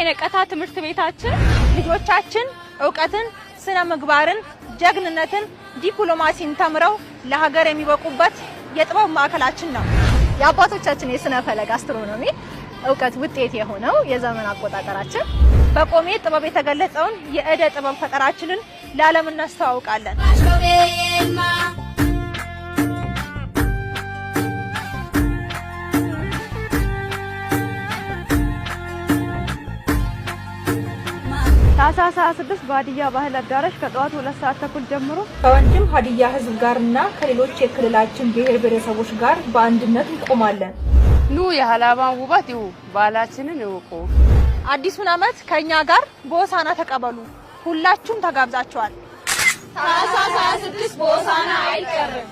የነቀታ ትምህርት ቤታችን ልጆቻችን እውቀትን፣ ስነ ምግባርን፣ ጀግንነትን፣ ዲፕሎማሲን ተምረው ለሀገር የሚበቁበት የጥበብ ማዕከላችን ነው። የአባቶቻችን የስነ ፈለግ astronomy እውቀት ውጤት የሆነው የዘመን አቆጣጠራችን በቆሜ ጥበብ የተገለጸውን የእደ ጥበብ ፈጠራችንን ለዓለም እናስተዋውቃለን። ታህሳስ 26 በሀዲያ ባህል አዳራሽ ከጠዋቱ 2:30 ጀምሮ ከወንድም ሀዲያ ሕዝብ ጋርና ከሌሎች የክልላችን ብሔር ብሔረሰቦች ጋር በአንድነት እንቆማለን። ኑ የሀላባን ውበት ይዩ፣ ባህላችንን ይወቁ። አዲሱን ዓመት ከእኛ ጋር በሆሳዕና ተቀበሉ። ሁላችሁም ተጋብዛችኋል። ታህሳስ 26 በሆሳዕና አይቀርም።